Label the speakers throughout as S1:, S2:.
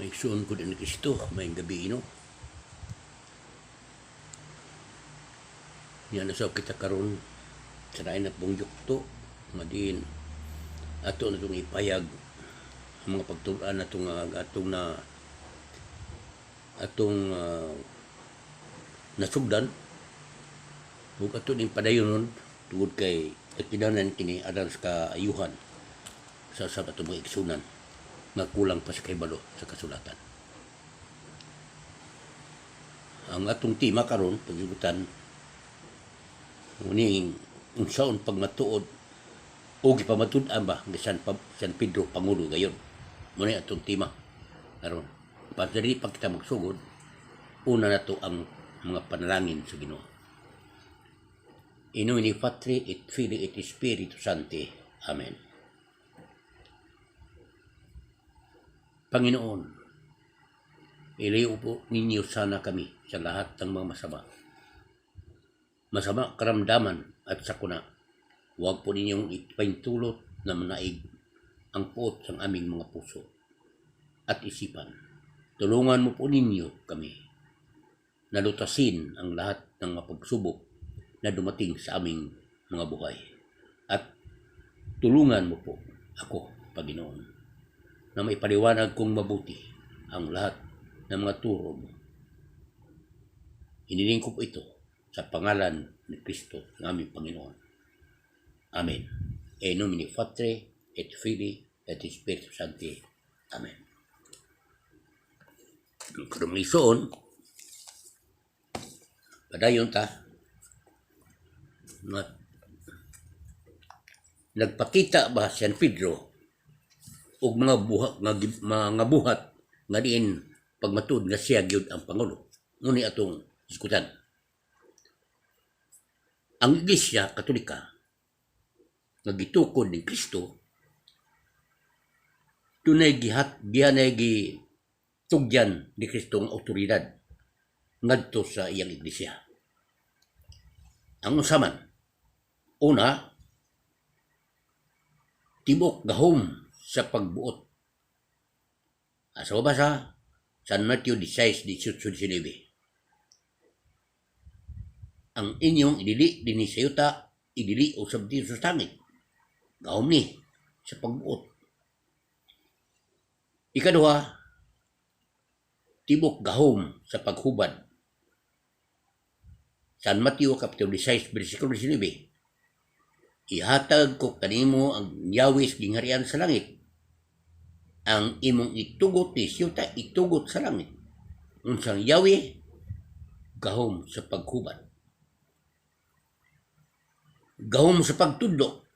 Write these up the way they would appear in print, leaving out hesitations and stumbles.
S1: Maigsoon ko din ni Kristo, maayong gabi, no? Niya na sa kita karon sa lain na pong yukto nga diin ato na itong ipayag ang mga pagtulunan atong atong na atong nasugdan ug ato ning padayonon tungod kay nagkinahanglan kini alang sa kaayuhan sa usab atong mga igsunan nga kulang pa sa kahibalo sa kasulatan. Ang atong tema karon pagsugutan uning unsaon pagmatuod o gipamatud-an ba ni San Pedro Pangulo gayon. Muna atong tema karon. Padiri pa kita magsugod, una nato ang mga panalangin sa Ginoo. In nomine Patri et Filii et Spiritus Sancti. Amen. Panginoon, ilayo po ninyo sana kami sa lahat ng mga masama. Masama karamdaman at sakuna. Huwag po ninyong ipahintulot na manaig ang puot ng aming mga puso at isipan. Tulungan mo po ninyo kami na lutasin ang lahat ng mga pagsubok na dumating sa aming mga buhay. At tulungan mo po ako, Panginoon, na maipaliwanag kong mabuti ang lahat ng mga turo mo. Hiniling ko po ito sa pangalan ni Kristo ng aming Panginoon. Amen. E nomine Patri et Filii et Spiritus Sancti. Amen. Karong isuon, padayon ta nga nagpakita ba si San Pedro og mga buhat nga mga buhat nga diin pagmatud nga siya gyud ang pangulo? Ngunit atong diskutan. Ang Iglesia Katolika nga gitukod ni Kristo dunay gihat gianay gitugyan ni Kristo ang awtoridad ngadto sa iyang iglesia. Ang unsa man? Una, tibok gahom sa pagbuot. Asa mabasa? San Mateo 16, 18, 19. Ang inyong idili dinhi sa yuta, idili usab didto sa langit. Gahom ni sa pagbuot. Ikaduha, tibok gahom sa paghubad. San Mateo Kapitulo 16, versikulo 19. Ihatag ko kanimo ang yawis gingharian sa langit. Ang imong itugot ni siyuta, itugot sa langit. Unsang yawi? Gahom sa paghubad. Gahom sa pagtudlo.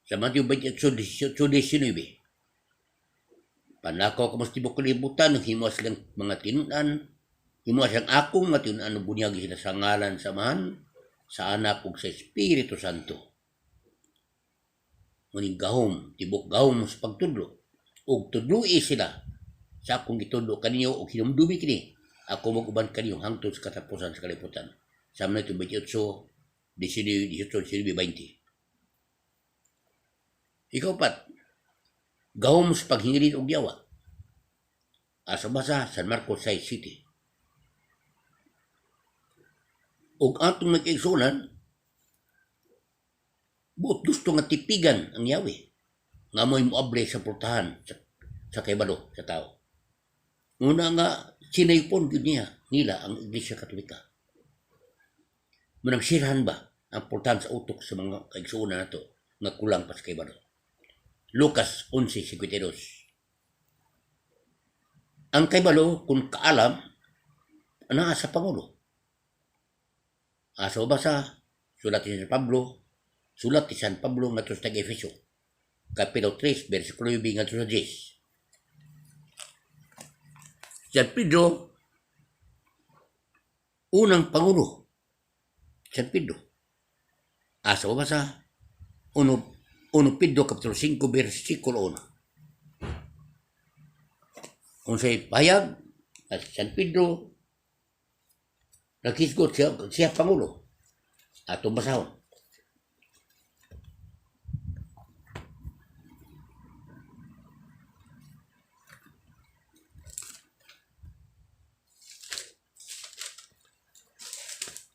S1: Sa Mateo 28, 18, 19. Panakaw kamo sa tibuok kalibutan, himoa silang mga tinun-an, himoa silang akong mga tinun-an, bunyag sila sa ngalan sa Amahan, sa Anak ug sa Espiritu Santo. Muning gahom, tibok gahom sa pagtudlo. Ug tudloi sila sa akong gitudlo kaninyo ug hinumdumi kini, ako mag-uban kaninyo hangtod sa katapusan sa kalibutan. Sa Mateo 28, 19, 18, 19, 20. Ikaupat, gahom sa paghingilid og yawa. Asa basa San Marcos 6 City. Og atong nagkaigsuonan, buot gusto nga tipigan ang yawi nga mo'y moable sa pultahan sa kaibalo sa tao. Una nga sinaypon gyud niya nila ang Iglesia Katolika. Manang sirhan ba ang pultahan sa utok sa mga kaigsuonan nato nga kulang pa sa kaibalo? Lucas 11:52. Ang kaibalo kung kaalam anaa sa pangulo. Asa basa sulat ni San Pablo, sulat ni San Pablo ngadto sa taga-Efeso, Kapitulo 3 versikulo 9 ngadto sa 10. San Pedro unang pangulo. San Pedro. Asa basa 1 Pedro Kapitulo 5 versikulo 1. Kung sa pahayag at San Pedro naghisgot siya pangulo atong basahon.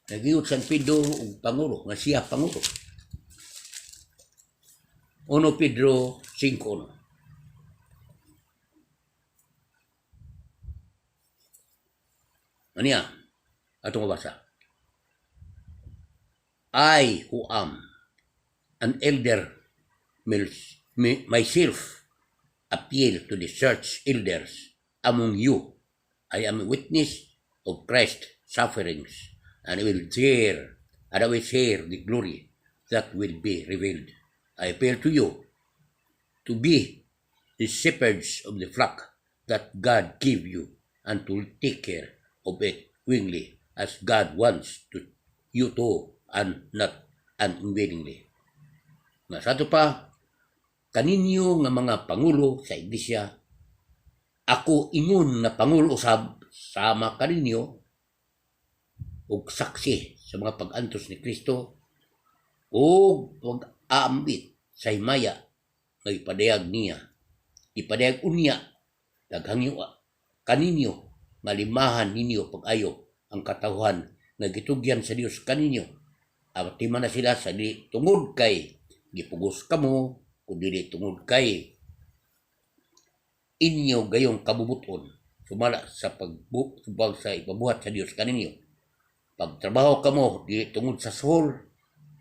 S1: Nagiingon San Pedro og pangulo, nga siya pangulo. 1 Pedro 5:1. Aniya, atong mabasa. "I who am an elder myself appeal to the church elders among you. I am a witness of Christ's sufferings and I will share the glory that will be revealed. I appeal to you to be the shepherds of the flock that God gave you and to take care of it willingly as God wants to you to and not unwillingly." Nga sa ato pa, kaninyo nga mga pangulo sa iglesia, ako ingon nga pangulo usab sama kaninyo ug saksi sa mga pag-antos ni Kristo ug pag-aambit sa himaya nga ipadayag niya, ipadayag unya, naghangyo kaninyo nga limahan ninyo pag-ayo ang katawhan nga gitugyan sa Dios kaninyo. Atiman na sila sa dili tungod kay gipugos kamo kun dili tungod kay inyo gayong kabubuton sumala sa pagbubag sa ipabuhat sa Dios kaninyo. Pagtrabaho kamo dili tungod sa suhol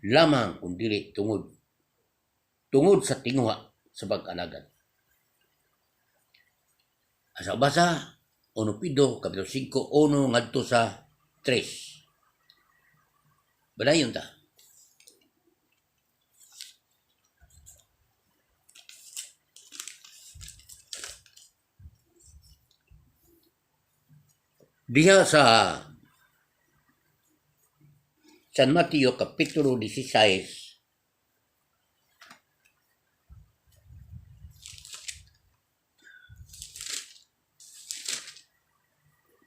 S1: lamang kun dili tungod tungod sa tinguha sa pag-alagad. Asa basa 1 Pedro kapitulo 5, 1 ngadto sa 3. Balayon ta. Diha sa San Mateo Kapitulo 16,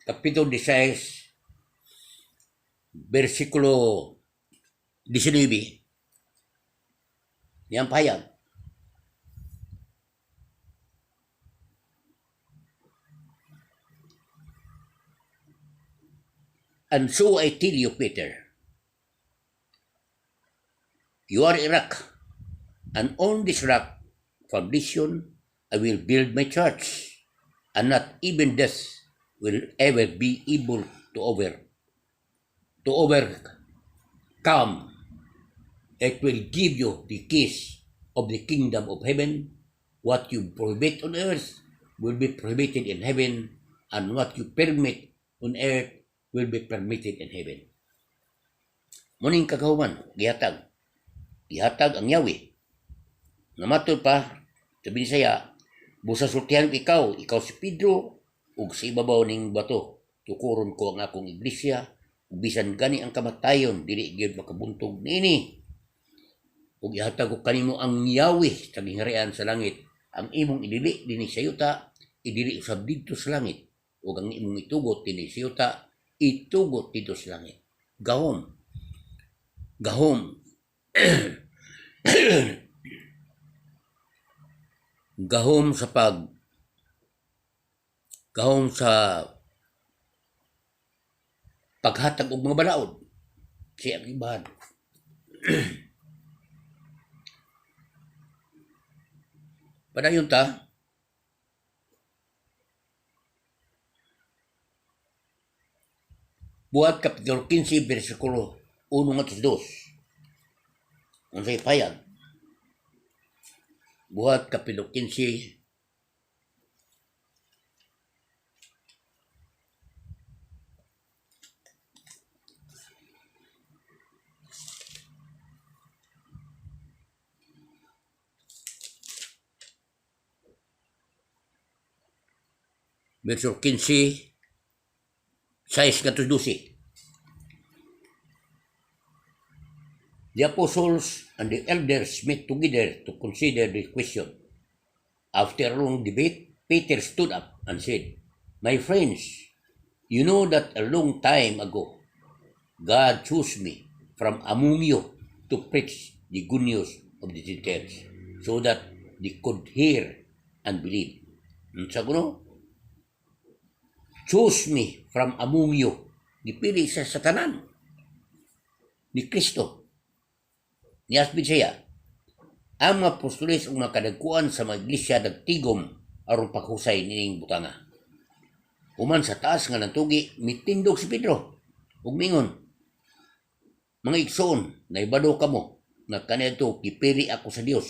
S1: Kapitulo 16, versikulo 19, niyang pahayag. "And so I tell you, Peter, you are a rock, and on this rock foundation I will build my church, and not even death will ever be able to overcome. It will give you the keys of the kingdom of heaven. What you prohibit on earth will be prohibited in heaven, and what you permit on earth will be permitted in heaven." Muning kagahuman, gihatag. Gihatag ang Yahweh. Namatud pa, sa Binisaya, "Busa sultihan ko ikaw, ikaw si Pedro, ug sa ibabaw ning bato, tukuron ko ang akong iglesia, ug bisan gani ang kamatayon, dili gyud makabuntog niini. Ug ihatag ko kanimo ang Yahweh sa gingharian sa langit. Ang imong idili dinhi sa yuta, idili usab didto sa langit. Ug ang imong itugot dinhi sa yuta, itugot didto sa langit." Gahom. Gahom. Gahom sa paghatag og mga balaod siya ang ibahan. Padayon ta. Buhat Kapitulo 15 versikulo 1 ngadto sa 2. Unsay pahayag? Buhat Kapitulo 15, verso 15, 6 ngadto 12. The apostles and the elders met together to consider the question. After a long debate, Peter stood up and said, "My friends, you know that a long time ago, God chose me from among you to preach the good news of the Gentiles so that they could hear and believe." Unsa kuno? Choose me from among you. Gipili sa tanan. Ni Kristo. Niasbid siya. Ang mga apostoles ug mga kadagkuan sa mga iglesia nagtigom aron paghusay nining butanga. Human sa taas nga nantugi, mitindog si Pedro ug mingon, "Mga igsoon, naibalo kamo nga kaniadto gipili ako sa Dios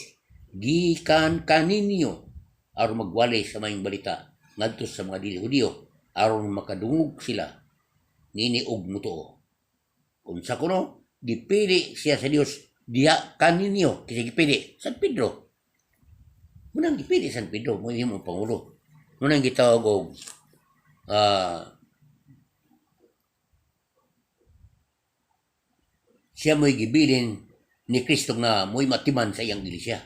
S1: gikan kaninyo aron magwali sa maayong balita ngadto sa mga dili Hudiyo aron makadungog sila nini og mutuo." Unsa kuno gipili siya sa Dios diha kaninyo kasi gipili San Pedro. Munang gipili San Pedro mo himo pangulo. Munang gitawag og siya mo'y gibilin ni Kristo nga mo'y matiman sa iyang iglesia.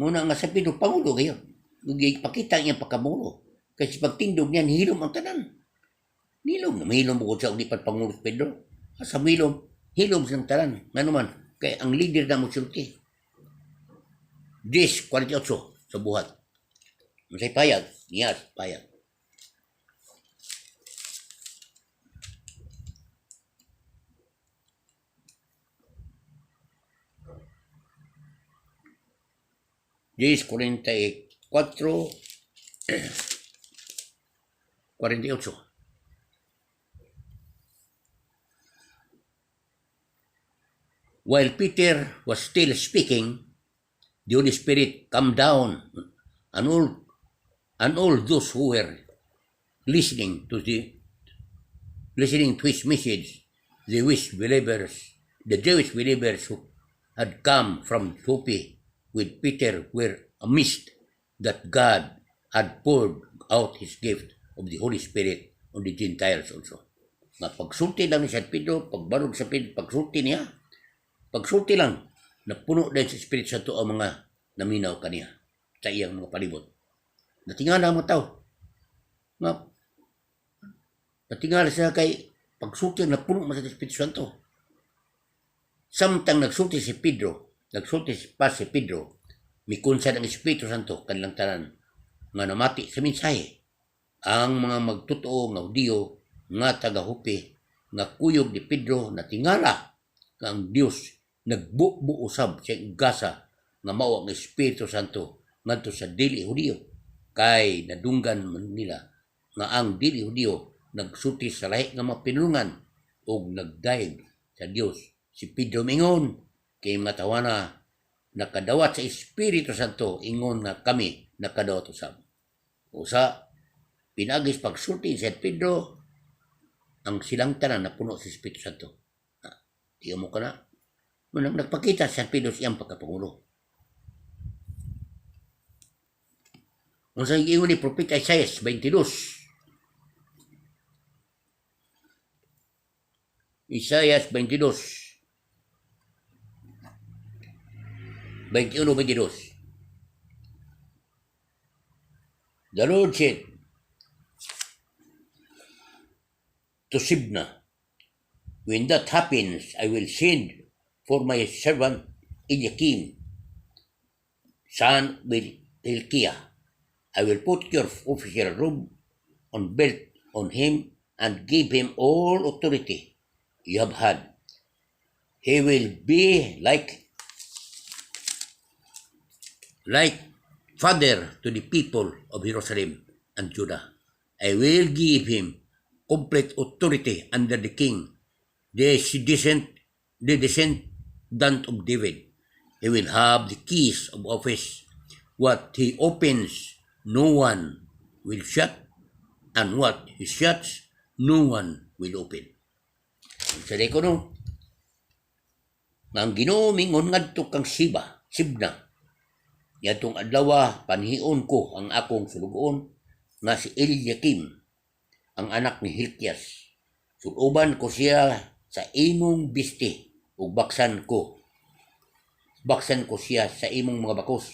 S1: Muna nga sa Pedro, pangulo kayo. Ipakita niya pagkamulo. Kasi pagtindog niya, nihilom ang tanan. Nilom, mahilom bukod sa ulipat pangulo si Pedro. Sa milom, hilom silang tanan. Nga naman, kay ang leader na mo sulti. 10:48 sa Buhat. Masay payag, niyas, payag. 10:44, 48. While Peter was still speaking, the Holy Spirit come down and all those who were listening to his message, the Jewish believers who had come from Joppa with Peter, were amazed that God had poured out his gift of the Holy Spirit on the Gentiles also. Nga pagsulti lang ni San Pedro, pagbarog sa Pedro, pagsulti niya, pagsulti lang, napuno din sa Espiritu Santo ang mga naminaw kaniya sa iyang mga palibot. Natingala ang mga tao. Nga, natingala siya kay pagsulti napuno man sa Espiritu Santo. Samtang nagsulti si Pedro, nagsulti pa si Pedro, mikunsad ang Espiritu Santo kanilang tanan nga namati sa mensahe. Ang mga magtotoo nga Hudiyo nga taga-Jope nga kuyog ni Pedro natingala nga ang Dios nagbubo usab sa gasa nga mao ang Espiritu Santo ngadto sa dili Hudiyo, kay nadunggan man nila nga ang dili Hudiyo nagsulti sa lahi nga mga pinulungan ug nagdayeg sa Dios. Si Pedro mingon kay mga tawana nakadawat sa Espiritu Santo ingon nga kami nakadawat usab. Usa pinagis pagsulti si Pedro, ang silang tanan napuno sa Espiritu Santo. Di mo ka na. Munang nagpakita si San Pedro sa iyang pagkapangulo. Unsa ingon ni Propeta Isaias 22? Isaias 22. 21, 22. The Lord said to Sibna, "When that happens, I will send for my servant Eliakim, son with Hilkiah. I will put your official robe on belt on him and give him all authority you have had. He will be like father to the people of Jerusalem and Judah. I will give him complete authority under the king, the descendant of David. He will have the keys of office. What he opens, no one will shut, and what he shuts, no one will open." Sa ko no, nga ang Ginoo mingon ngadto kang Siba, Sibna, niadtong adlaw panhion ko ang akong sulugoon nga si Eliakim, ang anak ni Hilkias. Suloban ko siya sa imong bisti ug baksan ko siya sa imong mga bakos.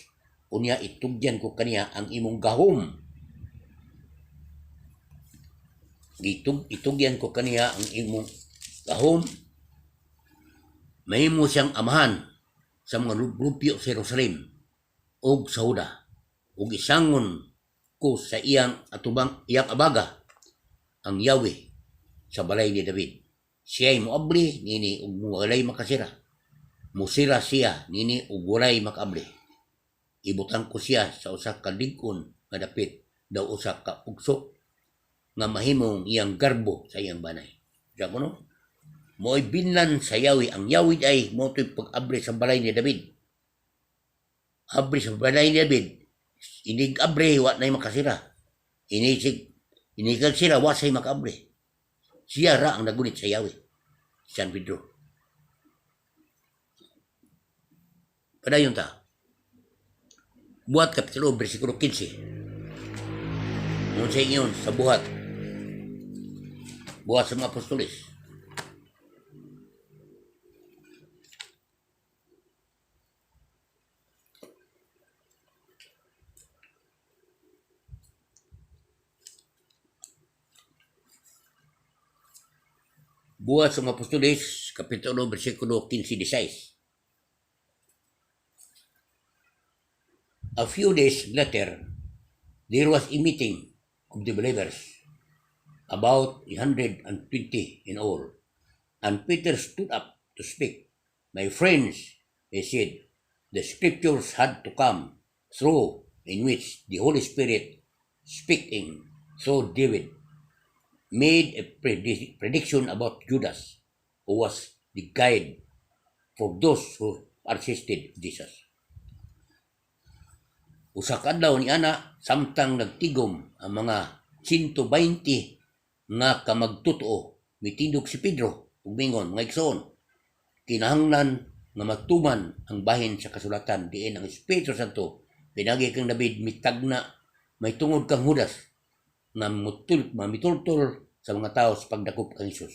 S1: Unya itugyan ko kaniya ang imong gahom. Itugyan ko kaniya ang imong gahom. Mahimo siyang amahan sa mga lupyo sa Jerusalem ug sa Huda. Ug isangon ko sa iyang atubang iyang abaga ang Yahweh sa balay ni David. Siya'y moabli nini ug walay makasira. Musira siya nini ug walay makaabli. Ibutang ko siya sa usa ka lig-on nga dapit, daw usa ka ugsok nga mahimong iyang garbo sa iyang banay. Sa kuno, mo'y binlan sa Yahweh. Ang Yahweh ay mao to'y pag-abri sa balay ni David. Abri sa balay ni David, inig abri, wa na'y makasira. Inisig, inig sira, wa sa'y makaabri. Siya ra ang nagunit sa Yahweh. San Pedro. Padayon ta. Buhat Kapitulo, versikulo 15. Nung sa inyon, sa buhat. Buhat sa mga apostoles. Buhat sa mga apostoles, Kapitulo, versikulo 15-16. A few days later, there was a meeting of the believers, about 120 in all. And Peter stood up to speak. "My friends," he said, "the scriptures had to come through in which the Holy Spirit, speaking through David, made a prediction about Judas, who was the guide for those who arrested Jesus." Usa ka adlaw ni ana, samtang nagtigom ang mga 120 nga kamagtutuo, mitindog si Pedro ug mingon, "Mga igsoon, kinahanglan nga matuman ang bahin sa kasulatan diin ang Espiritu Santo pinagi kang David mitagna may tungod kang Judas nga mutul mamitultol sa mga tao sa pagdakop kang Hesus.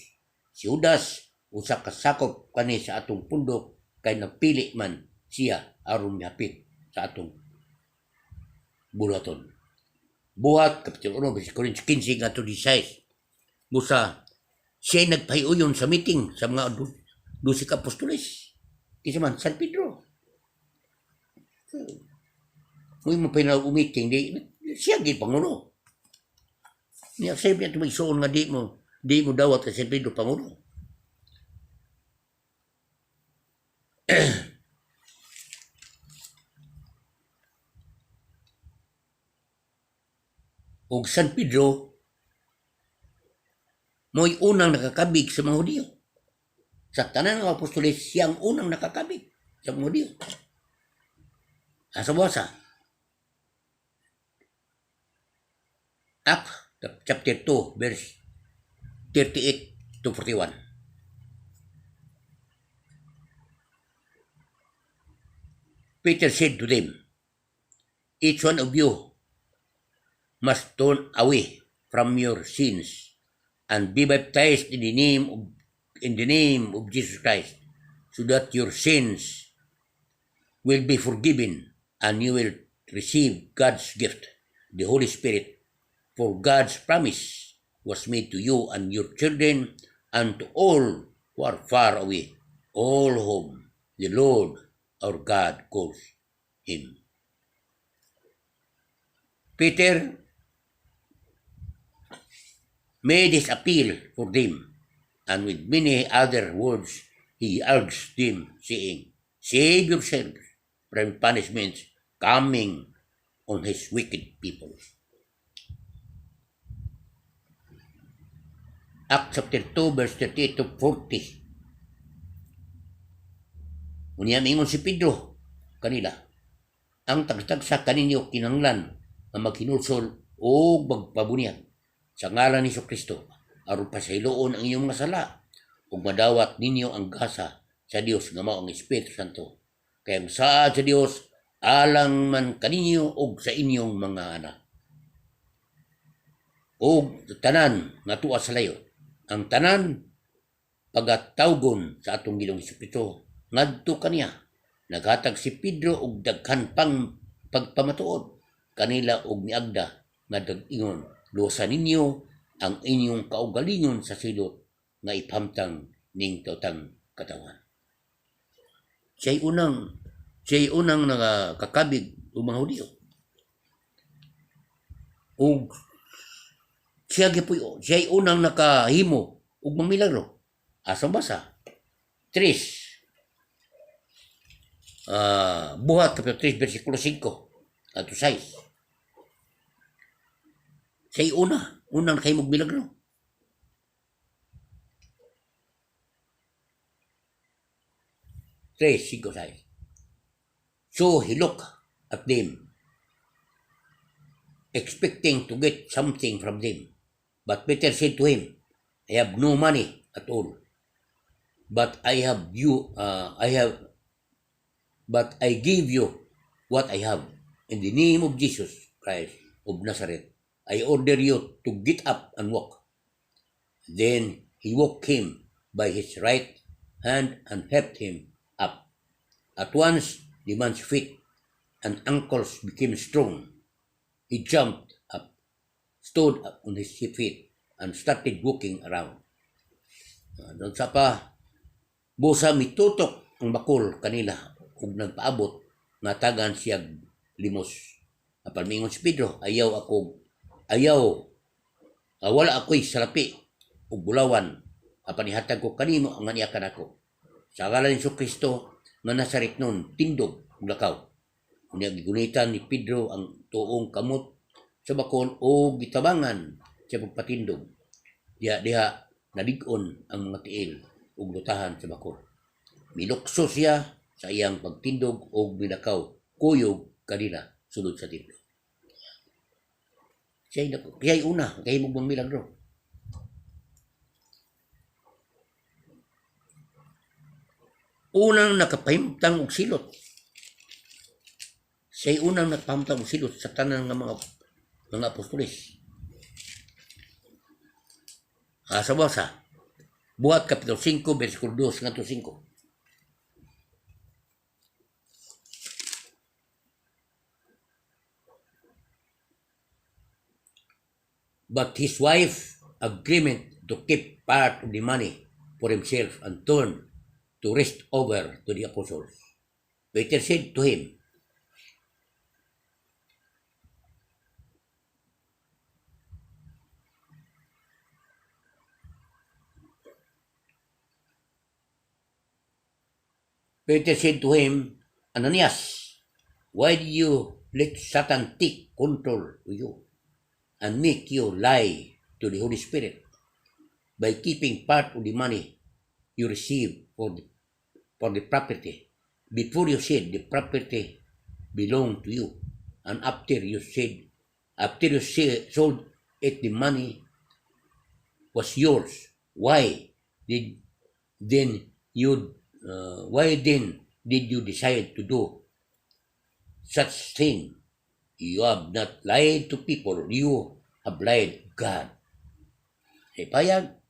S1: Si Judas usa ka sakop kani sa atong pundok kay napili man siya aron mihapit sa atong buluhaton." Buhat, Kapitulo 1, versikulo 15 ngadto 16. Busa, siya nagpahiuyon sa meeting sa mga 12 ka apostoles. Kinsa man, San Pedro. Kung mo meeting, di, siya gid pangulo. Niya sabi niya tumigsuon nga di mo dawat kay San Pedro pangulo. Og San Pedro mo'y unang nakakabig sa mga Hudiyo. Sa tanan ng apostoles, siya ang unang nakakabig sa mga Hudiyo. Asa buwasa? Act chapter 2, verse 38 to 41. Peter said to them, "Each one of you must turn away from your sins and be baptized in the name of Jesus Christ so that your sins will be forgiven and you will receive God's gift, the Holy Spirit. For God's promise was made to you and your children and to all who are far away, all whom the Lord our God calls him." Peter made his appeal for them, and with many other words he urged them, saying, "Save yourselves from punishments coming on his wicked people." Acts chapter 2, verse 38 to 40. Unya mingon si Pedro kanila, "Ang tagtagsa kaninyo kinahanglan nga maghinulsol o magpabunyag sa ngalan ni Kristo aron pasayloon ang inyong mga sala ug madawat ninyo ang gasa sa Dios nga mao ang Espiritu Santo. Kay ang saad sa Dios alang man kaninyo ug sa inyong mga anak ug tanan nga tuwa sa layo, ang tanan pagatawgon sa atong Ginoong Hesukristo ngadto kaniya." Naghatag si Pedro og daghan pang pagpamatuod kanila og miagda nga nag-ingon, "Luwasan ninyo ang inyong kaugalingon sa silot nga iphamtang ning taotang katawhan." Siya'y unang nakakabig og mga Hudiyo. Ug siya gyud siya'y unang nakahimo ug mamilagro. Asa basa? Tres. Buhat Kapitulo 3, versikulo 5 at 6. Siya'y unang nakahimog milagro. 3, 5, 6. So he looked at them, expecting to get something from them. But Peter said to him, "I have no money at all, but I have you, I have, but I give you what I have. In the name of Jesus Christ of Nazareth, I order you to get up and walk." Then he woke him by his right hand and helped him up. At once the man's feet and ankles became strong. He jumped up, stood up on his feet, and started walking around. Doon sa pa, busa mitutok ang bakol kanila ug nagpaabot nga tagan siya limos. Apan miingon si Pedro, "Ayaw, wala ako'y salapi ug bulawan, apan ihatag ko kanimo ang ania kanako. Sa ngalan ni Kristo nga Nazaretnon, tindog ug lakaw." Unya gigunitan ni Pedro ang tuong kamot sa bakol o gitabangan sa pagpatindog. Diha diha nalig-on ang mga tiil ug lutahan sa bakol. Milukso siya sa iyang pagtindog og milakaw kuyog kanila sulod sa templo. Siya'y una kahimog ng milagro. Unang nakapahimtang og silot. Siya'y unang nakapahimtang og silot sa tanan nga mga apostoles. Sa basa. Buhat Kapitulo 5, versikulo 2 ngadto 5. But his wife agreement to keep part of the money for himself and turned the rest over to the apostles. Peter said to him, Peter said to him, "Ananias, why did you let Satan take control of you and make you lie to the Holy Spirit by keeping part of the money you received for the property? Before, you said the property belonged to you, and after you sold it, the money was yours. Why then did you decide to do such thing? You have not lied to people, you have lied God." Ay payag.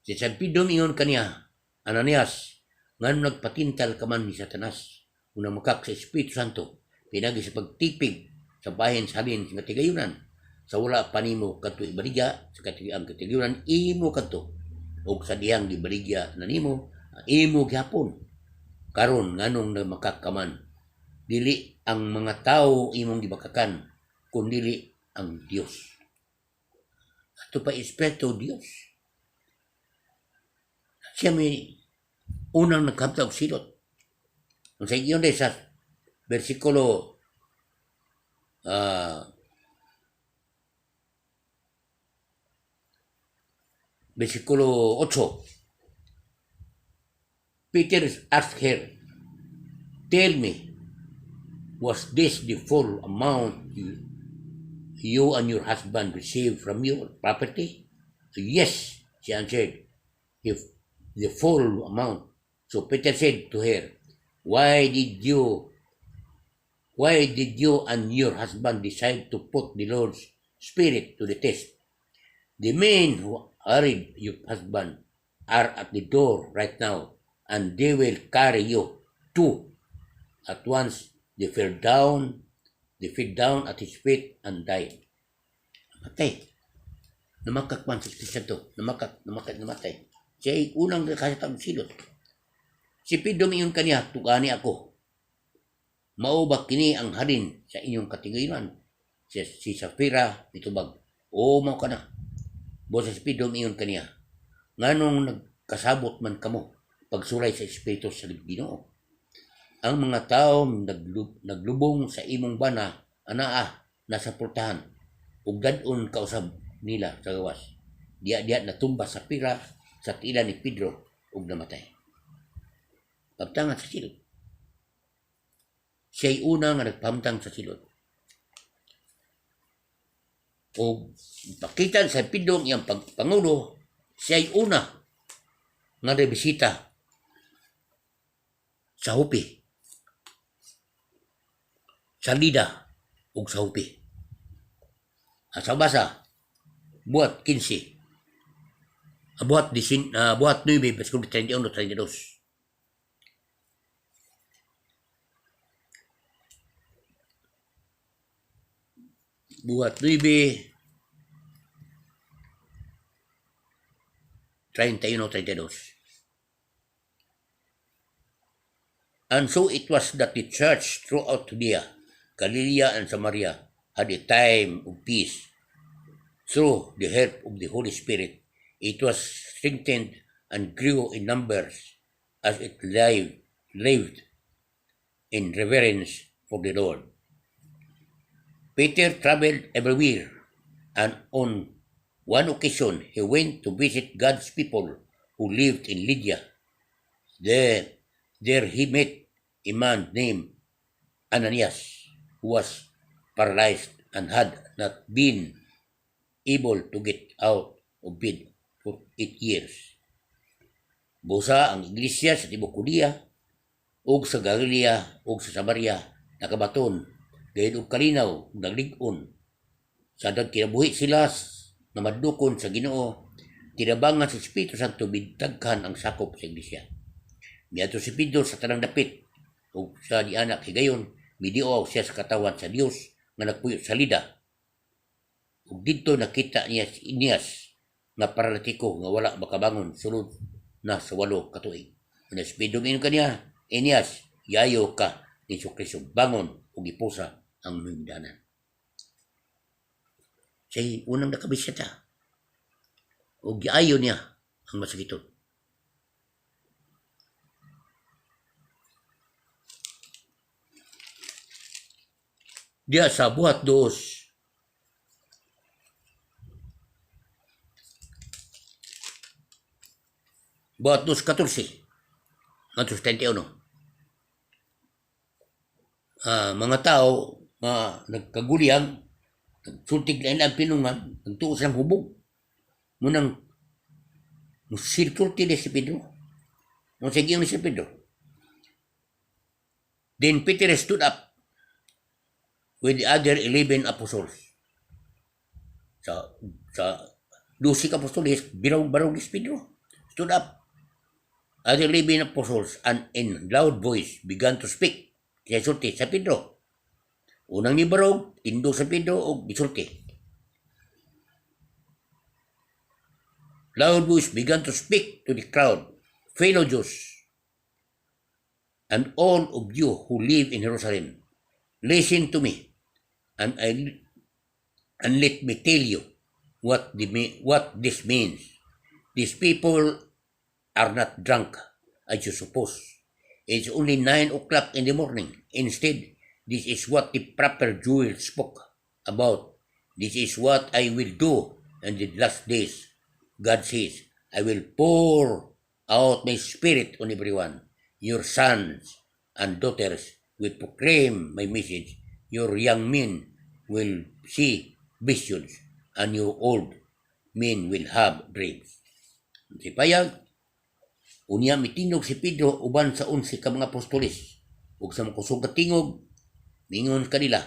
S1: Si San Pedro miingon kaniya, "Ananias, nganong nagpatintal ka man ni Satanas, ug nangmakak sa Espiritu Santo, pinaagi sa pagtipig sa bahin sa halin sa katigayunan, sa wala pa nimo kadto ibaligya sa ang katigayunan imo kadto, ug sa dihang gibaligya na nimo, imo gihapon. Karon nganong nagmakak ka man? Dili ang mga tawo imong gibakakan, kundili ang Dios." Ato pa Espiritu Dios. Siya may unang nagkamta og silot. Ang sa iyon sa versikulo versikulo 8. Peter asked her, "Tell me, was this the full amount you and your husband received from your property?" "Yes," she answered, "if the full amount." So Peter said to her, "Why did you and your husband decide to put the Lord's Spirit to the test? The men who hurried your husband are at the door right now, and they will carry you too." At once they fell down at his feet and died. Namatay. Namakak man sa Espiritu Santo. Namakak, namakak, namatay. Siya ay unang nakasatang silot. Si Pedro miingon kaniya, "Tugani ako. Mao ba kini ang halin sa inyong katigayunan?" Si Safira mitubag, "Oo, mao kana." Busa si Pedro miingon kaniya, Nganong nagkasabot man kamo pagsulay sa Espiritu sa Ginoo? Ang mga tao naglubong sa imong bana anaa nasa pultahan ug dad-on kausab nila sa gawas. Diha-diha natumba Sapira sa tiilan ni Pedro ug namatay. Pamtangan sa silot. Siya'y una nga nagpamtang sa silot. O pakita sa Pedro ang iyang pagpangulo, siya'y una nga nabisita sa Jope, sa Lida ug sa Jope. Sa basa, Buhat 15, Buhat 9, versikulo 31 32. Buhat 9, 31, 32. And so it was that the church throughout Judea, Galilea, and Samaria had a time of peace. Through the help of the Holy Spirit, it was strengthened and grew in numbers as it lived in reverence for the Lord. Peter traveled everywhere, and on one occasion he went to visit God's people who lived in Lydia. There he met a man named Ananias, who was paralyzed and had not been able to get out of bed for 8 years. Busa ang iglesia sa tibuok Judea ug sa Galilea ug sa Samaria nakabaton gayud og kalinaw ug naglig-on sa kinabuhi sila nga madukon sa Ginoo, tinabangan sa Espiritu Santo, midaghan ang sakop sa iglesia. Miadto si Pedro sa tanang dapit ug sa niana higayon midiaw siya sa katawhan sa Dios nga nagpuyo sa Lida. Ug didto nakita niya si Eneas nga paralitiko nga wala makabangon sulod na sa 8 ka tuig. Una si Pedro miingon kaniya, "Eneas, iayo ka ni Kristo, bangon ug ipusa ang imong. Siya'y unang nakabisita ug giayo niya ang masakiton. Diya sa Buhat 2, Buhat 2:14 ngadto sa 31. Mga tao nga nagkaguliyang, nagsultig na ilang pinungan, nagtuo silang hubog. Munang musulti si Pedro. Mo sige si Pedro. Then Peter stood up with the other 11 apostles. Sa 12 ka apostoles, biraw-baraw ni Pedro. Stood up. Other 11 apostles and in loud voice began to speak. Kaya sulti sa Pedro. Unang ni barog, tindog sa Pedro og gisulti. Loud voice began to speak to the crowd, "Fellow Jews, and all of you who live in Jerusalem, listen to me, and let me tell you what this means. These people are not drunk, as you suppose. It's only 9 o'clock in the morning. Instead, this is what the prophet Joel spoke about. This is what I will do in the last days. God says, I will pour out my spirit on everyone. Your sons and daughters will proclaim my message. Your young men will see visions, and your old men will have dreams." Si payag, unya mitingog si Pedro uban sa 11 ka mga apostoles ug sa makusog nga tingog mingon kanila,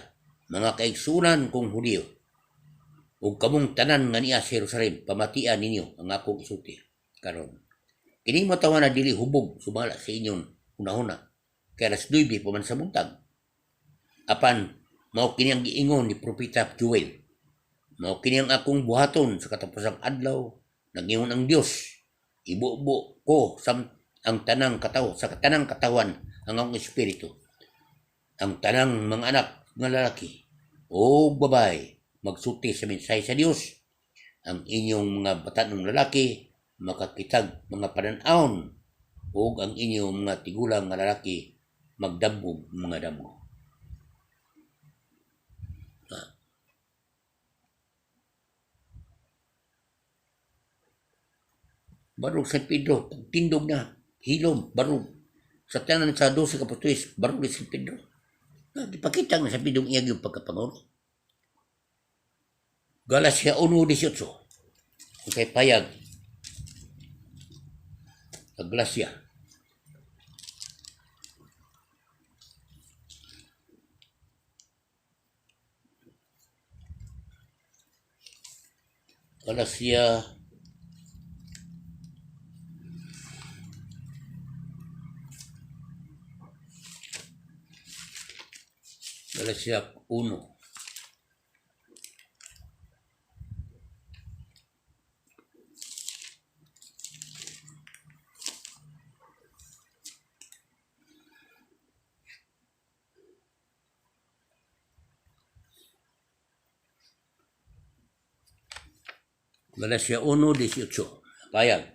S1: "Mga kaigsunan kong Hudiyo ug kamong tanan nga niya sa Jerusalem, pamatian ninyo ang akong isulti karon. Kining mga na dili hubog sumala sa inyong hunahuna, kay alas 9 pa man sa buntag. Apan mao kini ang giingon ni propeta Joel: Mao kini ang akong buhaton sa katapusang adlaw, nagingon ang Dios. Ibubo ko sa ang tanang katawo sa tanang katawan ang akong espiritu. Ang tanang mga anak nga lalaki o babae magsulti sa mensahe sa Dios. Ang inyong mga batanong lalaki Makakitag mga panan-awon ug ang inyong mga tigulang nga lalaki magdamgo mga damgo. Ah. Barog San Pedro, pagtindog na, hilom, barog. Sa tanan sa 12 ka apostoles, barog ni San Pedro. Ah, ipakita nga San Pedro iya gyud pagkapangulo. Galacia 1:18. Kay payag sa Galacia. Galacia Galacia 1. Galacia 1:18. Payag.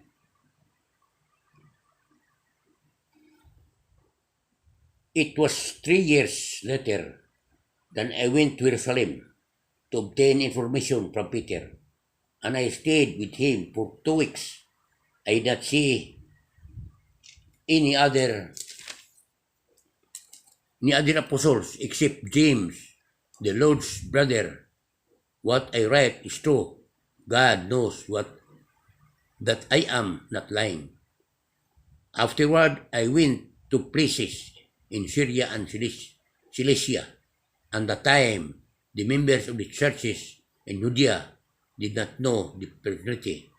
S1: It was 3 years later that I went to Jerusalem to obtain information from Peter, and I stayed with him for 2 weeks. I did not see any other apostles except James, the Lord's brother. What I write is true. God knows what that I am not lying. Afterward, I went to places in Syria and Cilicia. And the time, the members of the churches in Judea did not know the personality.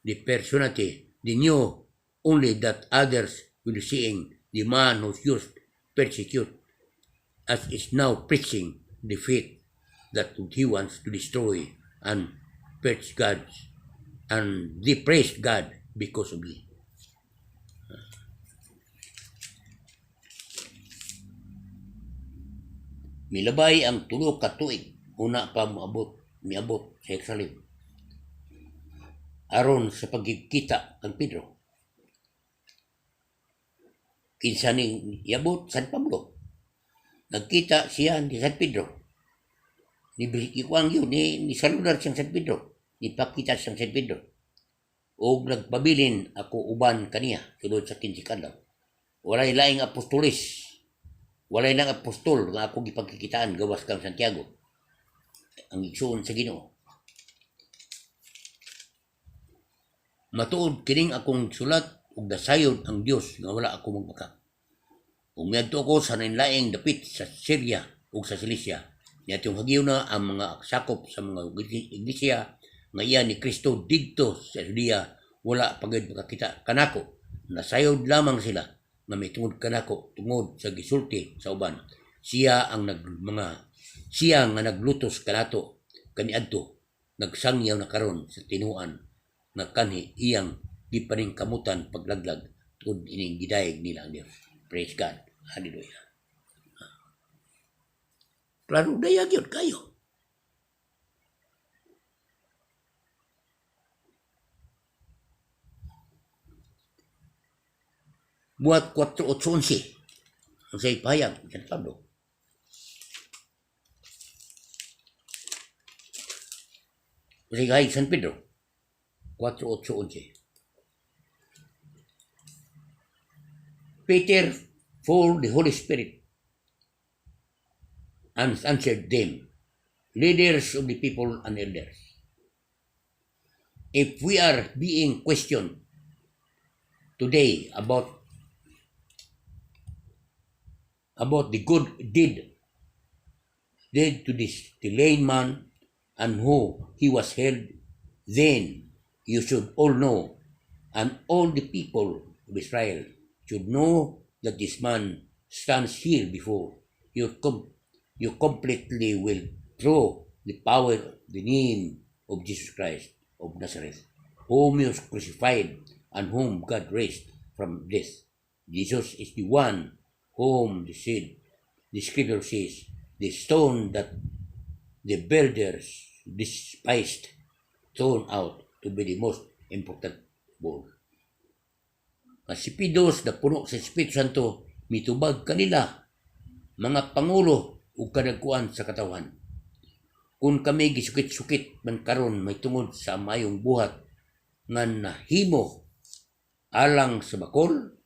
S1: The personality, they knew only that others were seeing the man who used persecute as is now preaching the faith that he wants to destroy and preach God, and they praised God because of me. Milabay ang 3 ka tuig una pa moabot miabot sa Jerusalem aron sa pagkita kang Pedro. Kinsa ning iabot? San Pablo. Nagkita siya ni San Pedro. Ni ikuang yun, ni saludar siyang San Pedro. Nipakita siyang San Pedro. Og nagpabilin ako uban kaniya sulod sa 15 kadlaw. Walay laing apostolis. Walay lang apostol nga ako gipagkikitaan gawas kang Santiago. Ang igsuon sa Ginoo. Matuod kining akong sulat ug nasayod ang Dios nga wala ako magbakak. Ug miadto ako sa laing dapit sa Syria ug sa Cilicia. Niadtong hagiuna ang mga sakop sa mga iglesia nga iya ni Kristo didto sa Judea wala pa gyud makakita kanako. Nasayod lamang sila nga mitungod kanako tungod sa gisulti sa uban. Siya ang nag mga siya nga naglutos kanato kaniadto nagsangyaw na karon sa tinuan nga kanhi iyang gipaningkamutan paglaglag tungod ining gidayeg nila ang Dios. Praise God. Hallelujah. Klaro dayag yun kayo. Buhat 4:8:11. Ang say pahayag, San Pablo. Ang say pahayag, San Pedro. 4:8:11. Peter, full the Holy Spirit, and answered them, "Leaders of the people and elders, if we are being questioned today about the good deed did to this the lame man and who he was healed, then you should all know, and all the people of Israel should know that this man stands here before you, you completely will through the power of the name of Jesus Christ of Nazareth, whom you crucified and whom God raised from death. Jesus is the one whom the scripture says, 'The stone that the builders despised turned out to be the most important Buol. Nga si Pedro napuno sa Espiritu Santo, mitubag kanila mga pangulo ug kadagkuan sa katawhan. Kung kami gisukit-sukit man karon may tungod sa mayong buhat nga nahimo alang sa bakol,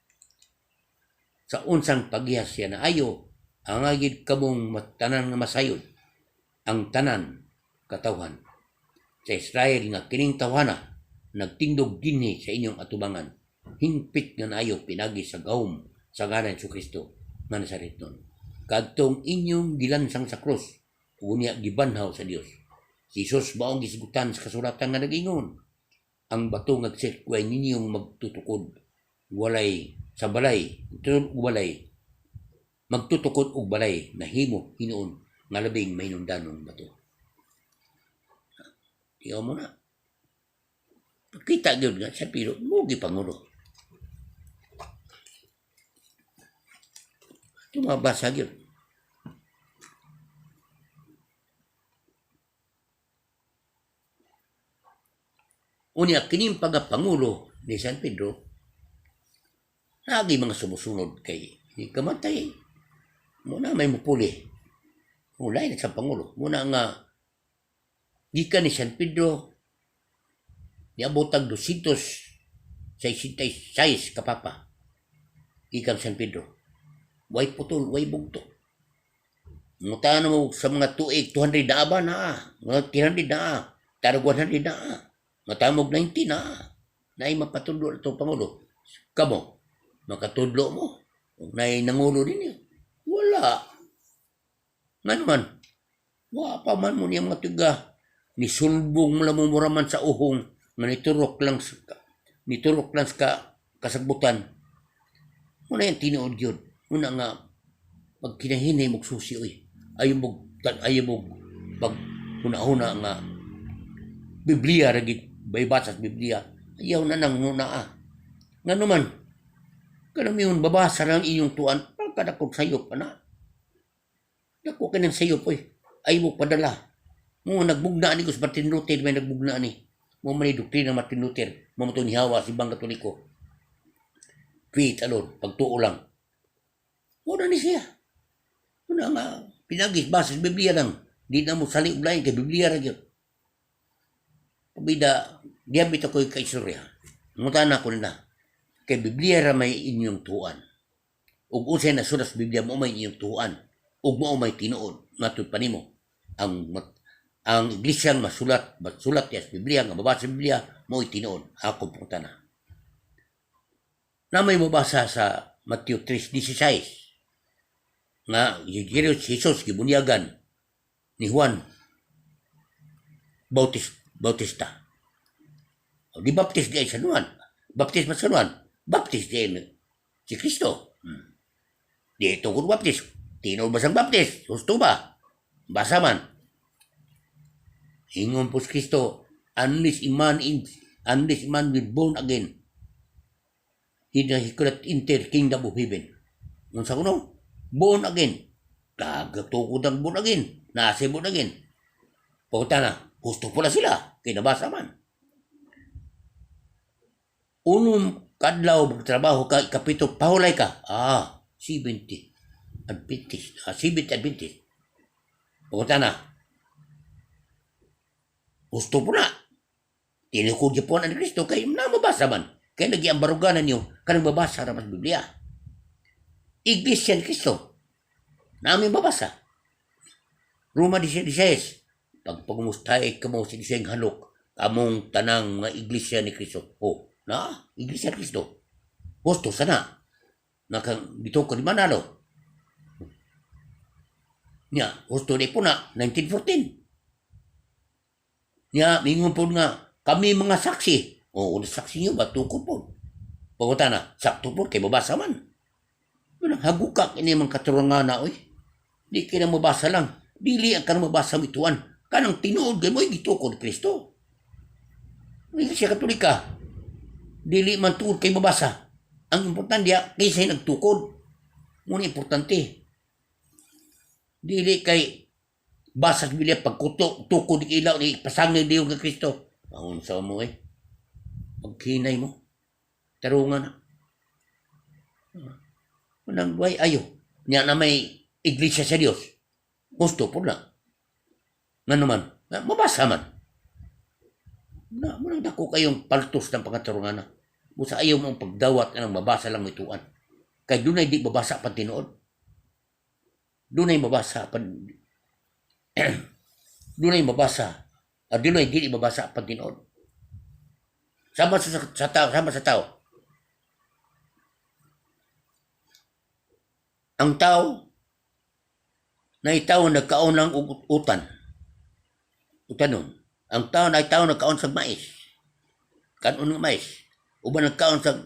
S1: sa unsang pagiha siya naayo, angay gid kamong tanan nga masayod ang tanan katawhan sa Israel nga kining tawhana nagtindog dinhi sa inyong atubangan, hingpit nga naayo pinagi sa gahom sa ngalan ni Kristo nga Nazaretnon, kadtong inyong gilansang sa krus ug unya gibanhaw sa Dios. Si Jesus maong gisgutan sa kasulatan nga nag-ingon, ang bato nga sirkway ninyong magtutukod walay sa balay, tuod og balay, magtutukod og balay, nahimo hinuon nga labing mahinungdanong bato. Tiyaw mo na. Kita gyud nga sa pilo mo gipangulo. Tumabasa gyud. Unya kining pagapangulo ni San Pedro, lagi mga sumusunod kay kamatay. Muna may mupuli. Mulay na sa pangulo. Muna nga gikan ni San Pedro niabot ang 266 ka papa. Gikan San Pedro. Way putol, way bugto. Mutan mo sa mga tuig, 200 na ba na? Mga 300 na. Tarog 100 na. Matamog 90 na. Naay mapatudlo na itong Pangulo. Kamo, makatudlo mo. Naay nangulo ninyo. Wala. Nga naman, wa pa man mo niya mga tiga. Nisulbong mo muraman sa uhong nga niturok lang sa kasagbutan. Muna yung tinuod yun. Muna nga, pag kinahinay mo susi, oy. Ayaw mo pag huna-huna nga Biblia, ragi, baybasa sa Biblia. Ayaw na nang huna ah. Nga naman, kanang babasa lang inyong tuan, pagkadakog sayop, ana. Dako ka ng sayop, oy. Ayaw mo padala. Mo nagbugna ni ko sa Martin Luther, may nagbugna ni. Mo man ni doktrina Martin Luther, mo mo ito nihawa si Bang Katoliko. Faith alone, pagtuo lang. Muna ni siya. Muna nga, pinagis, basa sa Biblia lang. Di na mo sali og lain, kay Biblia ra gyud. Pabida, diabit ako'y kaistorya. Ngutan ako nila. Kay Biblia ra may inyong tuan. Ug unsay nasulat sa Biblia mo may inyong tuan. Ug mao may tinuod matud pa nimo. Ang iglesia masulat, masulat sa Biblia, nga mabasa sa Biblia, mo'y tinuod. Ako pangutana. Na may mabasa sa Matthew 3:16 nga Jesus gibunyagan ni Juan Bautista. O, di baptis di ay sa Juan. Baptis ba sa Juan? Baptis di ay si Kristo. Di tungkol baptis. Tinuod ba siyang baptis? Husto ba? Basa man. Ingon po si Kristo, unless a man will born again, he could not enter kingdom of heaven. Unsa kuno? Born again. Kagatukod ang born again. Nasa born again. Pagkata na, husto po na sila. Kinabasa man. Unom kadlaw magtrabaho ka, kapito, pahulay ka. Ah, 70. Adventist. Ah, 70 Adventist. Pagkata na, husto po na. Tinukod niya po ang Kristo kay namabasa man. Kaya nagi ang baruganan niyo, kanang babasa ra sa Biblia. Iglesia ni Kristo. Namin babasa. Roma 16. Pagpagumustay kamo sa isang halok, kamong tanang mga iglesia ni Kristo. Oh, na, iglesia ni Kristo. Husto sana. Nakang dito ko di manalo. Nya, husto di po na, 1914. Nya, mingon po nga, kami mga saksi. O, oh, saksi niyo ba? Tukod po. Pagkata na, sakto po, kay babasa man. Manang hagukak ini mga katurangan na, oy. Di ka na mabasa lang. Dili ang kanang mabasa mo ituan. Kanang tinuod kay mo, gitukod Kristo. Iglesia Katolika. Dili man tuod kay mabasa. Ang importante diya, kaysa nagtukod. Muna importante. Dili kay basa sa Biblia pagkuto, tukod ilaw ni pasangay diyon kay Kristo. Paunsa mo eh. Maghinay mo. Tarungan na. Unang buhay ayo. Nya na may iglesia sa Dios. Gusto po na. Nga naman, na, mabasa man. Na, munang dako kayong paltos ng pangatarungan na. Busa ayaw mong pagdawat ng mabasa lang ituan. Kay dunay di mabasa pan tinuod. Dunay mabasa pan dunay mabasa. At dunay dili mabasa pan tinuod. Sama sa tao, sama sa tao. Ang tao na itaw nagkaon ng utan. Utanon. Ang tao na itaw nagkaon sa mais. Kanon nga mais. Uban nagkaon sa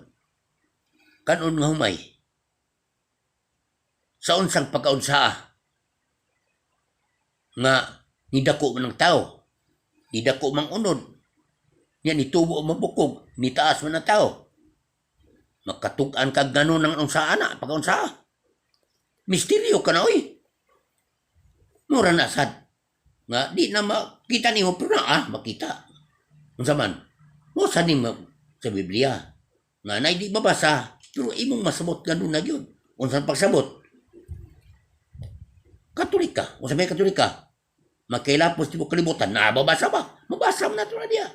S1: kanon nga humay. Sa unsang pagkaunsaa nga nidako man ang tao. Nidako mang unod. Nya nitubo mabukog, nitaas man ang tao. Makatug-an kag ganon ang unsaa na, pagkaunsaa. Misteryo ka na, oy. Mura na sad. Nga, di na makita nimo pero na, makita. Unsa man? Mo sa ni sa Biblia. Nga na di mabasa, pero imong masabot ganun na gyud. Unsa pagsabot? Katolika. Unsa may Katolika? Makailapos ti mo kalibutan, na mabasa ba? Mabasa man nato na diya.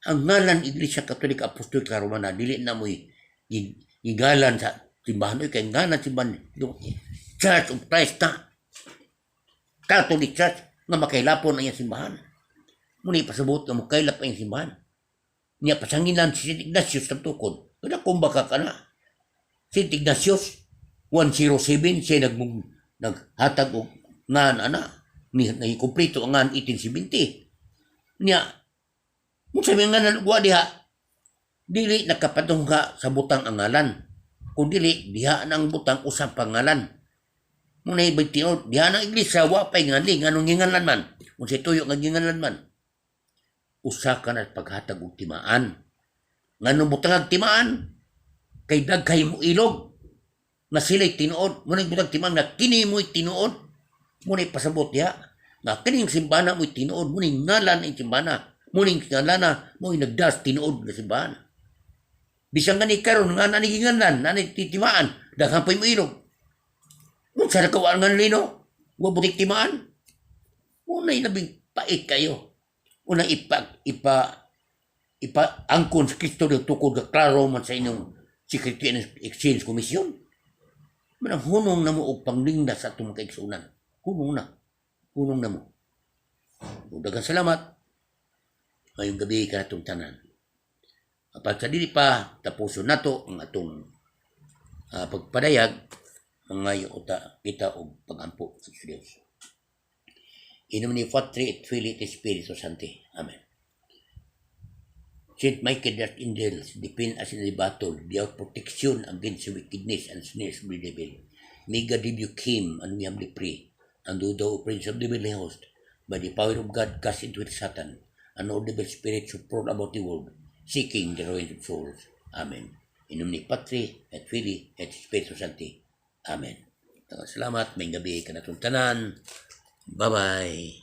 S1: Ang ngalan Iglesia Katolika Apostolika Romana dili na mo'y gigalan sa simbahan oy, kay ngalan simbahan Church of Christ na Catholic Church nga makailapon ang iyang simbahan. Muna ipasabot nga mokailap ang iyang simbahan. Niya pasanginan si St. Ignatius ng tukod. Kada kumbaka ka na. St. Ignatius 107 siya naghatag og ngan ana ni nagkumpleto ang ngan 1870. Niya mo sabi nga nalugwa diha, dili nakapatungha sa butang ang ngalan. Kung dili, diha na ang butang usang pangalan. Muna ibig tinuod, diha na ang iglesia, wa pa'y nganli, nganong ginganlan man. Kung si tuyo nga ginganlan man. Usa ka na paghatag og timaan. Nganong butang ang timaan, kay daghay mo ilog, nga sila'y tinuod. Muna butang timaan nga kini mo'y tinuod. Muna ipasabot diha, nga kining simbana mo'y tinuod, muna ngalan ang simbana. Muning ngalana mo'y nagdas tinuod nga simbahan. Bisan nga ni karon nga na ni ginganlan, na ni titimaan, daghan pa'y mo ilog. Unsa na kawaan nga lino? Wa butik timaan. Unay labing pait kayo. Unay ipa ipa ipa angkon sa Kristo ng tukod nga klaro man sa inyong Security and Exchange Commission. Manang hunong na mo og panglingda sa atong kaigsunan. Hunong na. Hunong na mo. Ug daghang salamat. Ngayong gabi kanatong tanan. Apan sa dili pa tapuson nato ang atong pagpadayag, mangayo uta kita og pagampo sa Dios. In nomine Patri et Filii et Spiritus Sancti. Amen. Saint Michael the Archangel, defend us in the battle, be our protection against the wickedness and snares of the devil. May God rebuke him, and we humbly pray. And do thou, Prince of the heavenly host, by the power of God, cast into it Satan, and all devil spirits who prowl about the world, seeking the ruin of souls. Amen. In nomine Patri et Filii et Spiritus Sancti. Amen. Salamat, may gabi kanatong tanan. Bye-bye.